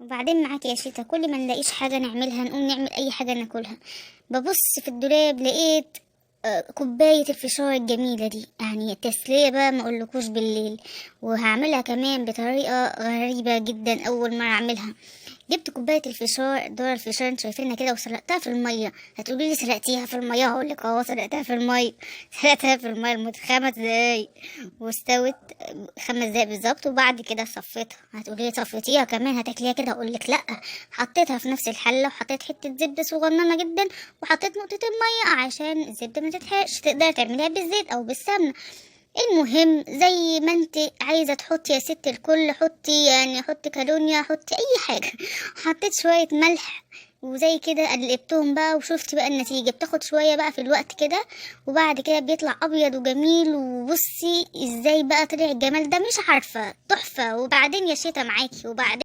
وبعدين معاك يا شتا، كل ما نلاقيش حاجة نعملها نقوم نعمل أي حاجة ناكلها. ببص في الدولاب لقيت كوباية الفشار الجميلة دي، يعني تسلية بقى ما اقولكوش بالليل. وهعملها كمان بطريقة غريبة جدا أول مرة أعملها. جبت كوباية الفشار، دور الفشار انتوا شايفينها كده، وسلقتها في المية. هتقولي لي سلقتيها في المية؟ هقولك اه سلقتها في المية. سلقتها في المية لمدة 5 دقايق واستوت 5 دقايق بالظبط، وبعد كده صفيتها. هتقولي لي صفيتيها كمان هتاكليها كده؟ هقولك لأ، حطيتها في نفس الحلة وحطيت حتة زبدة صغننة جدا وحطيت نقطتين مية عشان الزبدة ما تتحرقش. تقدري تعمليها بالزيت أو بالسمنة، المهم زي ما انت عايزة تحطي يا ست الكل. حطي يعني حطي كالونيا، حطي اي حاجة. حطيت شوية ملح وزي كده قلبتهم بقى، وشفتي بقى النتيجة. بتاخد شوية بقى في الوقت كده، وبعد كده بيطلع ابيض وجميل. وبصي ازاي بقى طلع الجمال ده، مش عارفة، تحفة. وبعدين يا شتا معاكي، وبعدين